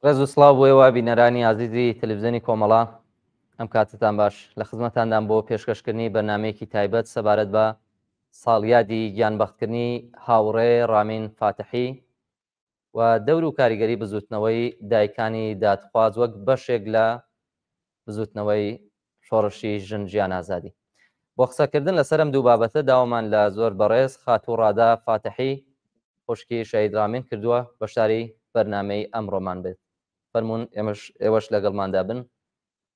ڕێز و سڵاو بۆ ئێوە بینەرانی ئازیزی تەلەفزیۆنی کۆمەڵە، ئەم کاتەتان باش. لە خزمەتاندام بۆ پێشکەشکردنی بەرنامەیەکی تایبەت سەبارەت بە ساڵیادی گیانبەختکردنی هاوڕێ ڕامین فاتحی و دەور و کاریگەری بزووتنەوەی دایکانی دادخواز وەک بەشێک لە بزووتنەوەی شۆڕشی ژن ژیان ئازادی. بۆ قسەکردن لەسەر ئەم دوو بابەتە داوامان لە زۆر بەڕێز خاتوو ڕادا فاتحی خوشکی شەهید ڕامین کردووە بەشداری بەرنامەی ئەمڕۆمان بێت. فەرموون ئێمەش ئێوەش لەگەڵماندا بن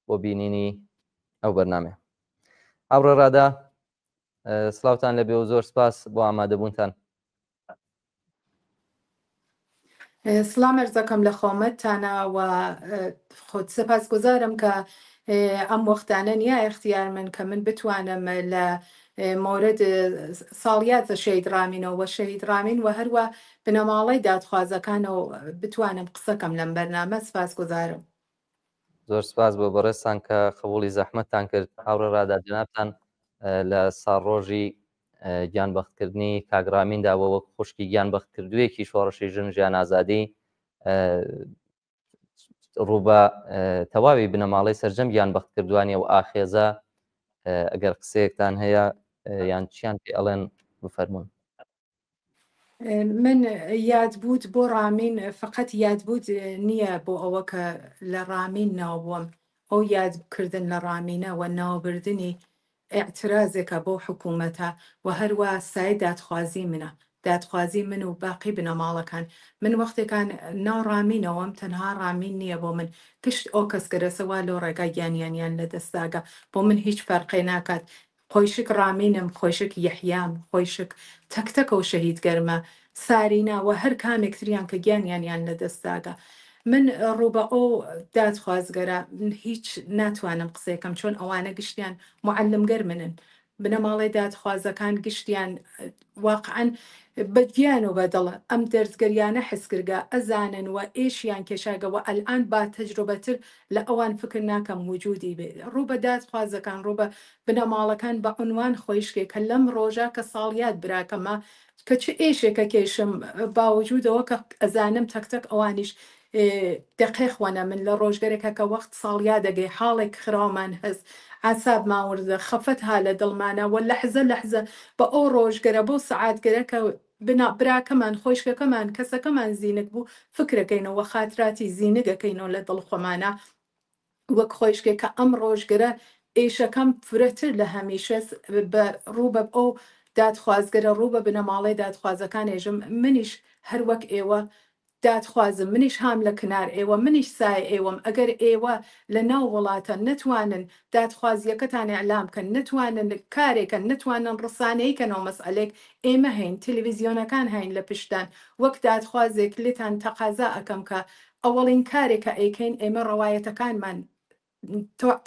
بۆ بینینی ئەو بەرنامەیە. هاوڕێ ڕادا سڵاوتان لەبێ و زۆر سپاس بۆ ئامادەبوونتان. سڵام ئەرزەکەم لە خۆمەتتانە و خۆت سپاسگوزارم کە ئەم وەختانە نییە اختیار من کە من بتوانم لە مورد ساڵیات شەهید ڕامینەوە وە شەهید ڕامین و هەروە بنەماڵەی دادخوازەکانەوە بتوانم قسەکەم لەم بەرنامە سپاسگوزارم. زۆر سپاس بۆ بەڕێزتان کە قبوڵی زەحمەتتان کرد. هاوڕێ ڕادا جەنابتان لە ساڵڕۆژی گیانبەختکردنی کاک ڕامیندا و وەک خوشکی گیانبەختکردوویەکی شۆڕشی ژن ژیان ئازادی ڕوو بە تەواوی بنەماڵەی سەرجەم گیانبەختکردوانی ئەو ئاخێزە ئەگەر قسەیەکتان هەیە یان چیان پێ ئەڵێن بفەرمونون. من یادبوود بۆ ڕامین فقط یادبوود نییە بۆ ئەوە کە لە ڕامین ناوبووم ئەو یادکردن لە ڕامینە و ناوبردنی ئیعترازێکە بۆ حکوومەتە و هەروا سای دادخوازی منە دادخوازی من و باقی بنەماڵەکان من وەختێکان ناو ڕامینەوەم تەنها ڕامین نییە بۆ من گشت ئەو کەس گەرەسە وا لۆ ڕێگا گیانیانیان لە دەستداگە بۆ من هیچ فەرقێ ناکات خۆیشک ڕامینم خۆیشک یەحیام خۆیشک تەک تەکەو شەهید گەرمە سارینا وە هەر کامێک تریان کە گیانیانیان لە دەست داگە من ڕوو بە ئەو دادخوازگەرە من هیچ ناتوانم قسەیەکەم چۆن ئەوانە گشتیان معلمگەر منن بنەماڵەی دادخوازەکان گشتیان واقعا بە گیان و بە دڵ ئەم دەرسگەریانە حس کردگە ئەزانن و ئێشیان کێشاگە و ئەلئان با تەجروبەتر لە ئەوان فکر ناکەم وجودی بێ ڕوو بە دادخوازەکان ڕوو بە بنەماڵەکان بە عونوان خۆیشکێ کە لەم ڕۆژە کە ساڵیاد براکەمە کە چ ئێشێکە کێشم باوجودەوە کە ئەزانم تەک تەک ئەوانیش دەقێ خوەنە من لە ڕۆژگەرێکە کە وەخت ساڵیادەگەی حاڵێک خراومان هەس عاسابمان وردە خەفەت ها لە دڵمانا وە لەحزە لەحزە بە ئەو ڕۆژگەرە بەو سەعاتگەرە کە بنا براکەمان خۆیشکەکەمان کەسەکەمان زینگ بوو فکرەکەینەوە خاتراتی زینگەکەینەوە لە دڵ خوەمانا وەک خۆیشکێک کە ئەم ڕۆژگەرە ئێشەکەم فرەتر لە هەمیشەس بە ڕوو بە ئەو دادخوازگەرە ڕوو بە بنەماڵەی دادخوازەکان ئێژم منیش هەر وەک ئێوە دادخوازم منیش هام لە کنار ئێوە منیش سایە ئێوەم ئەگەر ئێوە لە ناو وڵاتە نەتوانن دادخوازیەکەتان ئیعلام کەن نەتوانن کارێکەن نەتوانن ڕسانەیی کەنەوە مەسئەلەێک ئێمە هەین تلویزیۆنەکان هەین لە پشتتان وەک دادخوازێک لێتان تەقازا ئەکەم کە ئەوەڵین کارێک کە ئەیکەین ئێمە ڕەوایەتەکانمان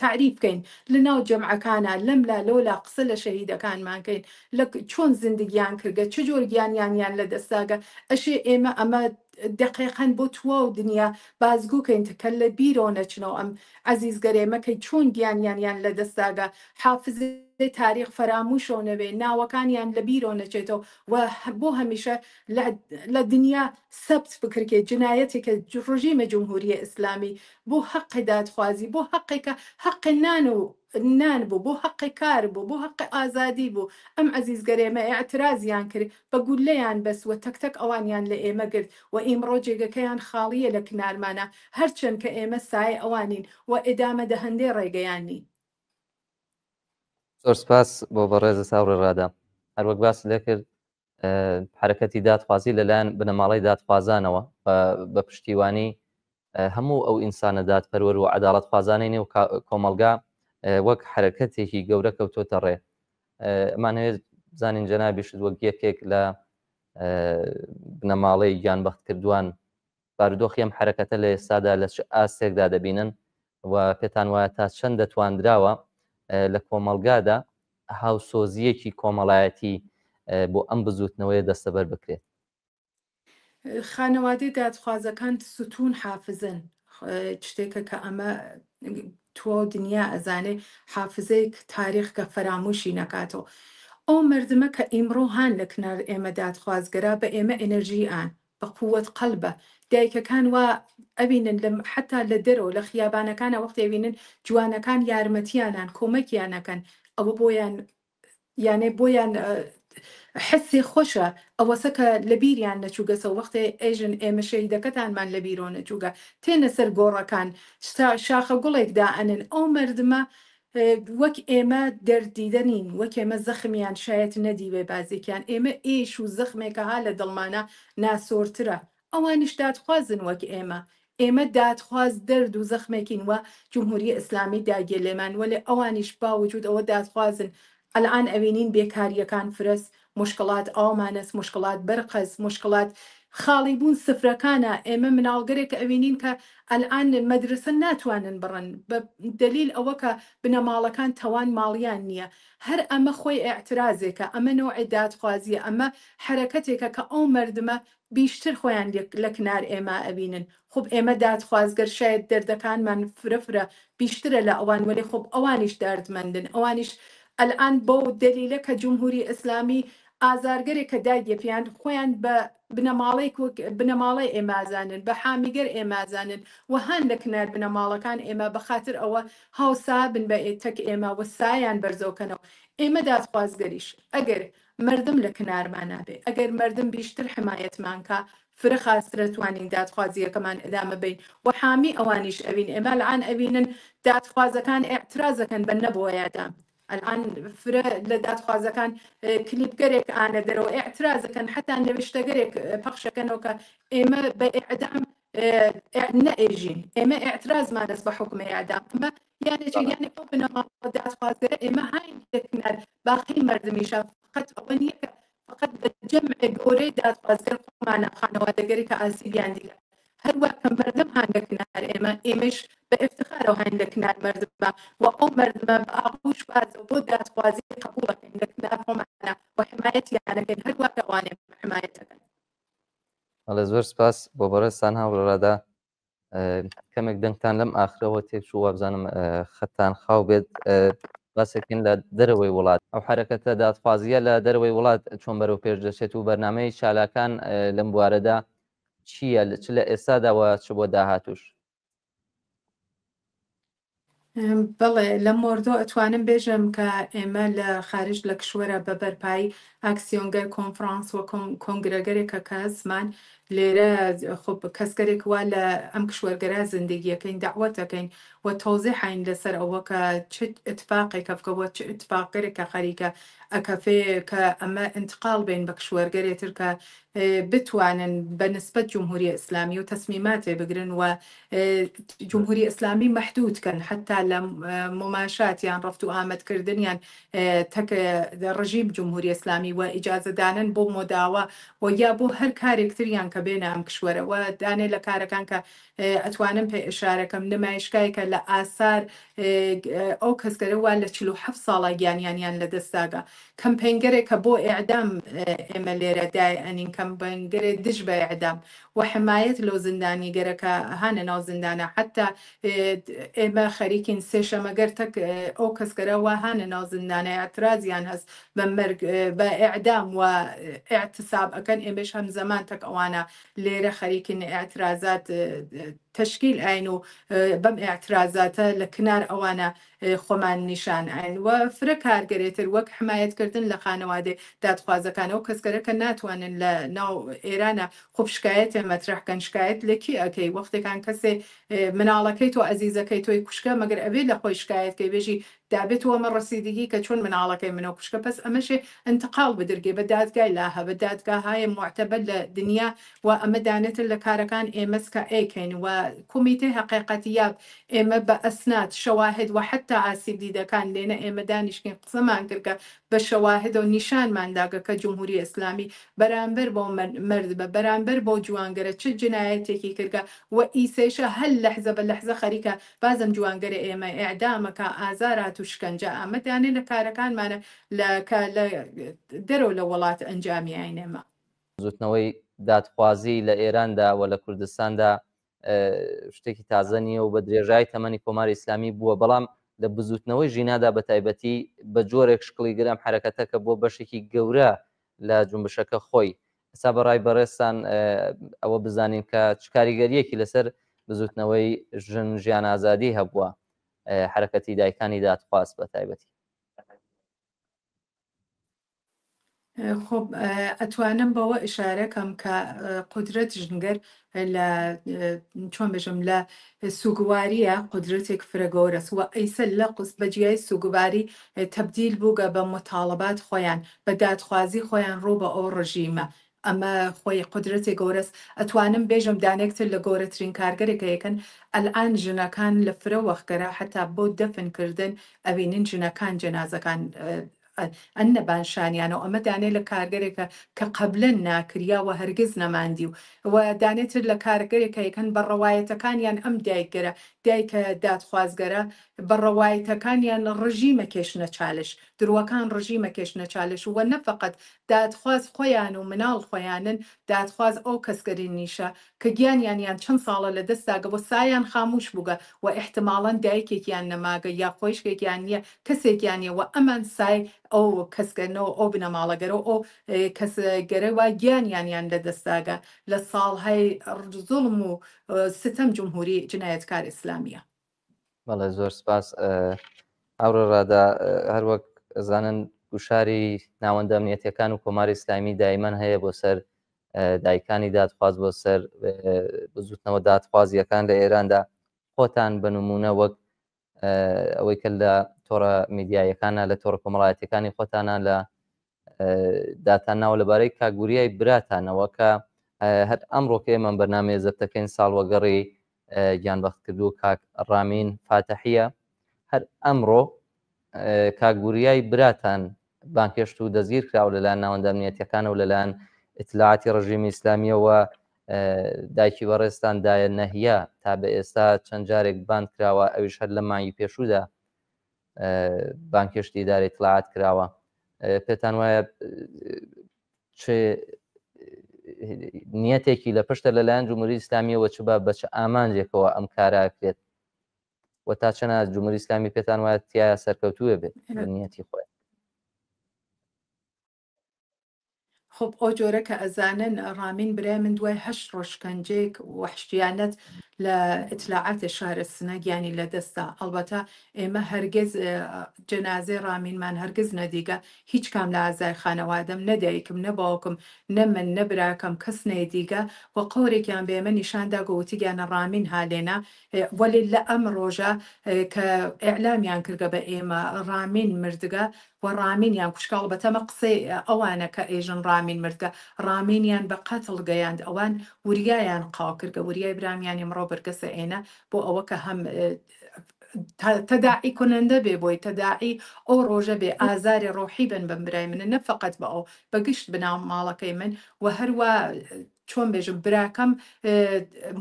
تەعریف کەین لە ناو جەمعەکانا لەملا لەولا قسە لە شەهیدەکانمان کەین لە چۆن زندگیان کردگە چ جۆر گیانیانیان لە دەستاگە ئەشێ ئێمە ئەمە دەقیقەن بۆ تواو دنیا بازگو کەین کە لە بیرەوە نەچنەوە ئەم عەزیزگەرێمە کەی چۆن گیانیانیان لە دەستاگە حافزەی تاریخ فەراموشەو نەبێ ناوەکانیان لە بیرەوە نەچێتەوە و بۆ هەمیشە لە دنیا سەبت بکرکێ جنایەتێکە ڕژیمە جمهوریە ئیسلامی بۆ هەقی دادخوازی بۆ هەقێکە هەقی نان و نان بوو بۆ هەقی کار بوو بۆ هەقی ئازادی بوو ئەم عەزیزگەرێمە ئیعترازیان کرد بە گوللەیان بەست و تەک تەک ئەوانیان لە ئێمە گرت و ئیمڕۆ جێگەکەیان خاڵیە لە کنارمانا هەرچەند کە ئێمە سایە ئەوانین و ئیدامە دەهەندەی ڕێگەیان نین. زۆر سپاس بۆ بەڕێزت هاوڕێ ڕادا. هەروەک باست لێکرد حەرەکەتی دادخوازی لەلایەن بنەماڵەی دادخوازانەوە بە پشتیوانی هەموو ئەو ئینسانە دادپەروەر و عەداڵەتخوازانەی نێو کۆمەڵگا وەک حەرەکەتێکی گەورە کەوتۆتە ڕێ. ئەمانەوێت بزانین جەنابیشت وەک یەکێک لە بنەماڵەی گیانبەختکردووان بارودۆخی ئەم حەرەکەتە لە ئێستادا لە چ ئاستێکدا دەبینن و پێتان وایە تا چەند دەتواندراوە لە کۆمەڵگادا هاوسۆزییەکی کۆمەڵایەتی بۆ ئەم بزووتنەوەیە دەستەبەر بکرێت؟ خانەوادەی دادخوازەکان ستوون حافزن شتێکە کە ئەمە تواو دنیا ئەزانێ حافزەیەک تاریخ کە فەراموشی نەکاتەوە ئەو مردمە کە ئیمڕۆ هان لە کنار ئێمە دادخوازگەرا بە ئێمە ئێنەرژی ئان. بە قووەت قەلبە. دایکەکان وا ئەوینن لە حەتا لە دەرەوە لە خیابانەکانا وەختی ئەوینن جوانەکان یارمەتیانان کۆمەکیان ئەکەن ئەوە بۆیان یانێ بۆیان حسێ خۆشە ئەوەسە کە لە بیریان نەچووگەسەوە وەختێ ئێژن ئێمە شەهیدەکەتانمان لە بیرۆ نەچووگە تێنە سەر گۆڕەکان شاخە گوڵێک دائەنن ئەو مەردمە وەک ئێمە دەرددیدە نین، وەک ئێمە زەخمیان شایەت نەدیبێ بازێکیان، ئێمە ئێش و زەخمێکە ها لە دڵمانا ناسۆرترە، ئەوانیش دادخوازن وەک ئێمە، ئێمە دادخواز دەرد و زەخمێکین وە جمهوری ئسلامی داگێ لێمان، وەلێ ئەوانیش با وجود ئەوە دادخوازن، ئەلئان ئەوینین بێکاریەکان فرەس، موشکڵات ئاومانەس، موشکڵات بەرقەس، موشکڵات خاڵی بوون سفرەکانە، ئێمە مناڵگەرێک ئەوینین کە ئەلئان مەدرەسە ناتوانن بڕن بە دەلیل ئەوە کە بنەماڵەکان تەوان ماڵیان نییە. هەر ئەمە خۆی ئێعترازێکە، ئەمە نەوعێ دادخوازییە، ئەمە حەرەکەتێکە کە ئەو مەردمە بیشتر خۆیان لە کنار ئێمە ئەبینن. خوب ئێمە دادخوازگەر شایەد دەردەکانمان فرە فرە بیشترە لە ئەوان وەلێ خوب ئەوانیش داردمەندن ئەوانیش ئەلئان بەو دەلیلە کە جمهوری ئسلامی ئازارگەرێک کە دایگێ پێیان خۆیان بە بنەماڵەیک وەک بنەماڵەی ئێمە ئەزانن بە حامیگەر ئێمە ئەزانن و هان لە کنار بنەماڵەکان ئێمە بە خاتر ئەوە هاوسا بن بە تەک ئێمە و سایان بەرزەو کەنەوە ئێمە دادخوازگەریش ئەگەر مەردم لە کنارمانا بێ ئەگەر مەردم بیشتر حمایەتمان کا فرە خاسترە توانین دادخوازیەکەمان ئدامە بەین و حامی ئەوانیش ئەوین ئێمە الان ئەوینن دادخوازەکان ئعترازەکەن بە نەبۆیادام الان فرە لە دادخوازەکان کلیپگەرێک ئانە دەرەوە ئعترازەکەن حتا نوشتەگەرێک پەخشەکەنەوە کە ئێمە بە ئعدام نەئێژین ئێمە ئعترازمانەس بە حکومە ئعدام ئەمە یانێ چ یانێ ئەو بنەماڵە دادخوازگەرە ئێمە هاین لە کنار باقی مەردمیشە فقط ئەوە نییە کە فقط بە جەمع گەورەی دادخوازگەر خۆمانە خانەوادەگەری کە ئاسیبیان دیگە هەروە کە مردم هان لە کنار ئێمە ئێمەش بە ئفتخارەوە هاین لە کنار مردمە و ئەو مردمە بە ئاغوش بازەوە بۆ دادخوازی قبوڵەکەین لە کنار خۆمانە و حمایەتیانەکەین هەروە کە ئەوانێ حمایەتەکەن. بەڵێ زۆر سپاس بۆ بەڕێزتان هاوڕێ ڕادا. کەمێک دەنگتان لەم ئاخرەوە تێکچوو وابزانم خەتان خاو بێت باسێکن لە دەرەوەی وڵات ئەو حرەکەتە دادخوازیە لە دەرەوەی وڵات چۆن بەرەو پێش دەچێت و بەرنمەی چالاکان لەم بوارەدا چییە چ لە ئێستادا و چ بۆ داهاتوش؟ بەڵێ لەم مۆردۆ ئەتوانم بێژم کە ئێمە لە خارج لە کشوەرە بە بەرپایی ئاکسیۆنگەر کۆنفرانس و کۆنگرەگەرێکە کە زمان لێرە خب کەسگەرێک وا لە ئەم کشوەرگەرا زندگیەکەین دەعوەتەکەین و تەوزیحین لەسەر ئەوە کە چ ئتفاقێک کەفکە وە چ ئتفاقگەرێک کە خەریکە ئەکەفێ کە ئەمە ئینتقاڵ بین بە کشوەرگەرێ تر کە بتوانن بە نسبەت جمهوری ئسلامی و تەسمیماتێ بگرن و جمهوری ئسلامی مەحدود کەن حتا لە مماشات یان ڕەفت و ئامەد کردنیان تەک ڕژیم جمهوری ئسلامی و ئیجازەدانن بۆ مۆداوە و یا بۆ هەر کارێک تریان کە بێنە ئەم کشوەرە و دانێ لە کارەکان کە ئەتوانم پێ ئشارەکەم نمایشگایکە لە ئاسار ئەو کەسگەرە وا لە 47 ساڵە گیانیانیان لە دەستداگە کەمپەینگەرێکە بۆ ئێعدام ئێمە لێرە دای ئەنین کەمپەینگەرێ دژ بە ئێعدام و حمایەت لەو زندانیگەرە کە هانە ناو زندانە حەتا ئێمە خەریکین سێشەمەگەر تەک ئەو کەسگەرە وا هانە ناو زندانە ئێعترازیان هەس بە مەرگ بە ئێعدام و ئێعتساب ئەکەن ئێمەش هەمزەمان تەک ئەوانە لێرە خەریکین ئێعترازات تەشکیل ئاین و بەم ئێعترازاتە لە کنار ئەوانە خۆمان نیشان ئاین و فرە کارگەرێتر وەک حمایەت کردن لە خانەوادەی دادخوازەکان ئەو کەسگەرە کە ناتوانن لە ناو ئێرانە خوب شکایەتێ مەترەح کەن شکایەت لە کی ئەکەی وەختێکان کەسێ مناڵەکەی تۆ ئەزیزەکەی تۆی کوشکە مەگەر ئەبێ لە خۆی شکایەت کەی بێژی دابێ تۆ ئەمە ڕەسیدگی کە چۆن مناڵەکەی منە کوشکە پەس ئەمەشێ ئنتقاڵ بدرگێ بە دادگای لاهە بە دادگاهای موعتەبەر لە دنیا و ئەمە دانێتر لە کارەکان ئێمەس کە ئەیکەین و کومیتەی هەقیقەتیاب ئێمە بە ئەسناد شەواهد و حەتا ئاسیب دیدەکان لێنە ئێمە دانیشتین قسەمان کرد کە بە شەواهدەوە نیشانمان داگە کە جمهوری ئیسلامی بەرامبەر بەو مەردمە بەرامبەر بەو جوانگەرە چ جنایەتێکی کردگە و ئیسەیشە هەر لەحزە بە لەحزە خەریکە بازم جوانگەرە ئێمە ئێعدامەکا ئازارات و شکەنجە ئەمە دانێ لە کارەکانمانە لە کە لە دەرەوە لە وەڵات ئەنجامی ئاین ئێمە. بزوتنەوەی دادخوازی لە ئێراندا و لە کوردستاندا شتێکی تازە نییە و بە درێژای تەمەنی کۆماری ئیسلامی بووە، بەڵام لە بزوتنەوەی ژینادا بە تایبەتی بە جۆرێک شکڵی گر ئەم حەرەکەتە کە بووە بەشێکی گەورە لە جونبشەکە خۆی. ئێستا بە ڕای بەڕێزتان ئەوە بزانین کە چ کاریگەریەکی لەسەر بزوتنەوەی ژن ژیان ئازادی هەبووە حرەکەتی دایکانی دادخواز بە تایبەتی. خب ئەتوانم بەوە ئشارە کەم کە قودرەت ژنگەر لە چۆن بێژم لە سوگواریە قودرەتێک فرە گەورەس و ئیسە لە قوس بە جیای سوگواری تەبدیل بووگە بە موتاڵبات خۆیان بە دادخوازی خۆیان ڕوو بە ئەو ڕژیمە ئەمە خۆی قودرەتێ گەورەس ئەتوانم بێژم دانێک تر لە گەورەترین کارگەرێکە یەکەن ئەلئان ژنەکان لە فرە وەختگەرا حەتا بۆ دەفن کردن ئەوینن ژنەکان جەنازەکان ئەننە بان شانیانەوە ئەمە دانێ لە کارگەرێکە کە قەبلەن ناکریا و هەرگز نەماندی و و دانێ تر لە کارگەرێکە یەکەن بە ڕەوایەتەکانیان ئەم دایکگەرە دایکە دادخوازگەرە بە ڕەوایەتەکانیان ڕژیمە کێشنە چالش دروەکان ڕژیمە کێشنە چالش و نە فەقەت دادخواز خۆیان و مناڵ خۆیانن دادخواز ئەو کەسگەرینیشە کە گیانیانیان چەند ساڵە لە دەس داگە و سایان خاموش بووگە و ئیحتماڵەن دایکێکیان نەماگە یا خوەیشکێکیان نیە کەسێکیان نیە و ئەمان سای ئەو کەسگەرنە و ئەو بنەماڵەگەرە و ئەو کەسگەرە وا گیانیانیان لە دەس داگە لە ساڵهای زوڵم و ستەم جمهوری جنایەتکار ئسلامیە. بەڵێ زۆر سپاس هاوڕێ ڕادا هەروەک زانن گوشاری ناوەندە ئەمنیەتەکان و کۆماری ئیسلامی دایمەن هەیە بۆ سەر دایکانی دادخواز بۆ سەر بزوتنەوە دادخوازیەکان لە ئێراندا خۆتان بە نمونە وەک ئەوەی کە لە تۆڕە میدیایەکانە لە تۆڕە کۆمەڵایەتەکانی خۆتانە لە داتان ناوە لەبارەی کاک وریای براتانەوە کە هەر ئەمڕۆ کە ئێمە بەرنامەیە زەبتەکەین ساڵوەگەڕی گیانبەختکردوو کاک ڕامین فاتحیە هەر ئەمڕۆ کاک وریای براتان بانکێشت و دەستگیر کراوە لەلایەن ناوەندە ئەمنیەتیەکانە و لەلایەن ئیتلاعاتی ڕژیمی ئیسلامیەوە دایکی بەڕێزتان دایە نەهیە تا بە ئێستا چەند جارێک باند کراوە ئەویش هەر لە مانگی پێشوودا بانکێشتی ئیدارەی ئیتلاعات کراوە پێتان وایە چ نیەتێکی لە پشتە لەلایەن جمهوری ئیسلامیەوە چ بە بە چ ئامانجێکەوە ئەم کارە کرێت و تا چەنە جمهوری ئیسلامی پێتان وایە تایە سەرکەوتووە بێت نیەتی خۆی؟ خب ئەو جۆرە کە ئەزانن ڕامین برای من دوای هەشت ڕۆژ شکەنجەیەک وەحشیانەت لە ئیتلاعات شار سنە گیانی لە دەستا ئەڵبەتە ئێمە هەرگز جەنازەی ڕامینمان هەرگز نەدیگە هیچ کام لە ئازای خانەوادەم نە دایکم نە باوکم نە من نە براکەم کەس نەیدیگە و قەورێکیان بە ئێمە نیشان داگە وتگیانە ڕامین هالێنە وەلێ لە ئەم ڕۆژە کە ئیعلامیان کردگە بە ئێمە ڕامین مردگە و ڕامینیان کوشکە ئەڵبەتە ئەمە قسەی ئەوانە کە ئێژن ڕامین مردگە ڕامینیان بە قەتڵ گەیاند ئەوان وریایان قاو کردگە وریای برامیان ئمڕۆ بردگەسە ئێنە بۆ ئەوە کە هەم تەداعی کونەندە بێ بۆی تەداعی ئەو ڕۆژە بێ ئازاری ڕۆحی بن بەم برای منە نە فەقەت بە ئەو بە گشت بناو ماڵەکەی من و هەروا چۆن بێژم براکەم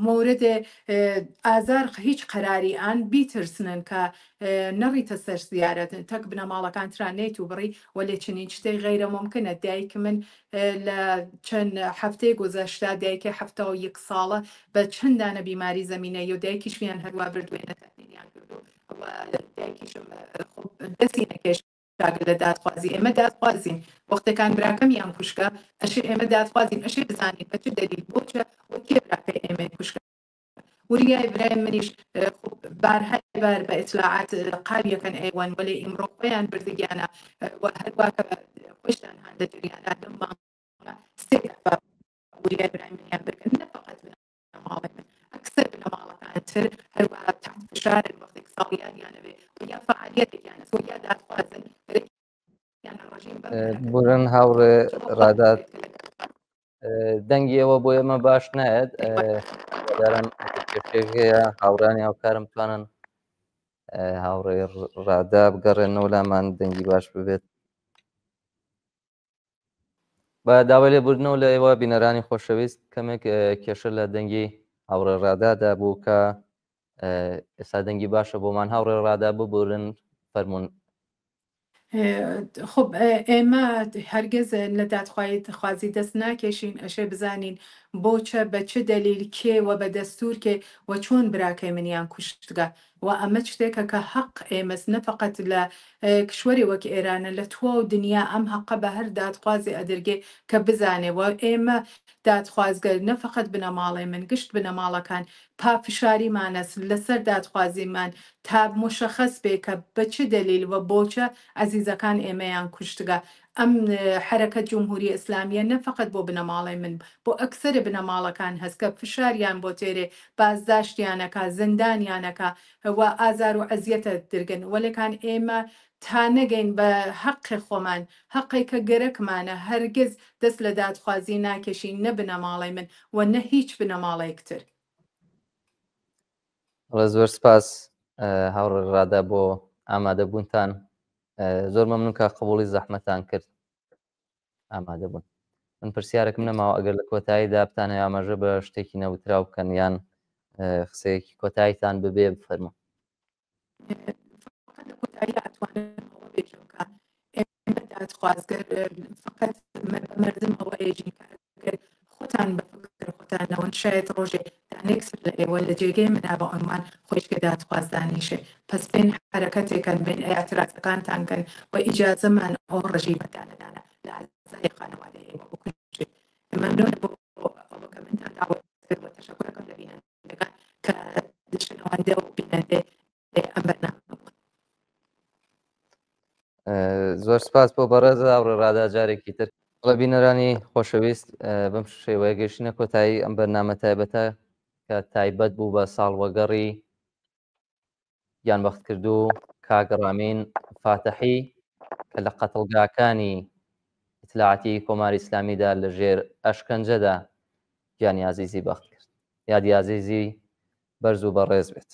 مۆرد ئازار هیچ قەراری ئان بیترسنن کە نەڕیتە سەر زیارەت تەک بنەماڵەکان ترا نەیت و بڕی وەلێ چنین شتێک غەیرە مومکنە دایک من لە چەند هەفتەی گوزەشتە دایکێ 71 ساڵە بە چەند دانە بیماری زەمینەیی و دایکیشمیان هەروا بردوێنە تەحلیلیان کردو و دایکیشم دەستی نەکێش کاکە لە دادخوازی ئێمە دادخوازین وەختەکان براکەمیان کوشکە ئەشێ ئێمە دادخوازین ئەشێ بزانین بە چ دەلیل بۆ چە و کێ براکەی ئێمەی کوشکە وریای برای منیش بارهای بار بە ئیتلاعات قاویەکەن ئەیوەن وەلێ ئیمڕۆ خۆیان بردگیانە و هەروا کە خۆشتان هان لە جریانە لەم مانگە سێ دەفعە وریای برای منیان بردن نە فقط بنەماڵەی من ئەکسەر بنەماڵەکان تر هەروە تحت فشارن وەختێک ساڵیانیانەوێ و یا فعالیەتێکیان و یا دادخوازن بورن هاوڕێ ڕادات دەنگی ئێوە بۆ ئێمە باش نایەت دارم کێشێک هەیە هاوڕانی هاوکارم توانن هاوڕێ ڕادا بگەڕێنەوە لامان دەنگی باش ببێت بە داوای لێبوردنەوە لە ئێوە بینەرانی خۆشەویست کەمێک کێشە لە دەنگی هاوڕێ ڕادادا بوو کە ئێستا دەنگی باشە بۆمان هاوڕێ ڕادا ببورن فەرمونون خب ئێمە هەرگز لە دادخوازی دەست ناکێشین ئەشێ بزانین بۆ چە بە چ دەلیل کێ و بە دەستوور کێ و چۆن براکەی منیان کوشتگە و ئەمە شتێکە کە هەق ئێمەس نە فەقەت لە کشوەرێ وەک ئێرانە لە تواو دنیا ئەم هەقە بە هەر دادخوازێ ئەدرگێ کە بزانێ و ئێمە دادخوازگەر نە فەقەت بنەماڵەی من گشت بنەماڵەکان پافشاریمانەس لەسەر دادخوازیمان تا موشەخەس بێ کە بە چ دەلیل و بۆچە عەزیزەکان ئێمەیان کوشتگە. ئەم حەرەکەت جمهوری ئیسلامیە نە فەقەت بۆ بنەماڵەی من بۆ ئەکسەر بنەماڵەکان هەس کە فشاریان بۆ تێرێ بازداشتیانەکا زندانیانەکا و ئازار و ئەزیەتە درگن وەلێکان ئێمە تا نەگەین بە هەقێ خۆمان هەقێ کە گەرەکمانە هەرگز دەست لە دادخوازی ناکێشین نە بنەماڵەی من و نە هیچ بنەماڵەیەک تر. بەڵێ زۆر سپاس هاوڕێ ڕادا بۆ ئامادەبوونتان زۆر مەمنون کە قبوڵی زەحمەتان کرد ئامادە بوون من پرسیارێکم نەماوە ئەگەر لە کۆتاییدا بتانەوێ ئاماژە بە شتێکی نەوتراو بکەن یان قسەیەکی کۆتاییتان ببێ بفەرموو. فقط لە کۆتاییدا ئەتوانم ئەوە بێژم کە ئێمە دادخوازگەر فقط بە مەردم ئەوە ئێژین کە ئەگەر خۆتان بە فکر خۆتان نەون شاید ڕۆژێ دانێک سەر لە ئێوە لە جێگەی منا بە عنوان خۆیشکە دادخواز دانیشێ پەس بێن حەرەکەتێکەن بێن ئێعترازەکانتان کەن و ئیجازەمان ئەو ڕژیمە دانەدانە لە ئەعزای خانەوادەی ئێوە بکوژێ مەمنون بۆ ئەوە کە منتان داوەت کرد و تەشەکورەکەم لە بینەندەکان کە شنەوەندە و بینەندەی ئەم بەرنامە بوون. زۆر سپاس بۆ بەڕێز هاوڕێ ڕادا جارێکی تر. بەڵێ بینەرانی خۆشەویست بەم شێوەیە گەیشتینە کۆتایی ئەم بەرنامە تایبەتە کە تایبەت بوو بە ساڵوەگەڕی گیانبەختکردوو کاک ڕامین فاتحی کە لە قەتڵگاکانی ئیتلاعاتی کۆماری ئیسلامیدا لە ژێر ئەشکەنجەدا گیانی ئازیزی بەخت کرد. یادی ئازیزی بەرز و بەڕێز بێت.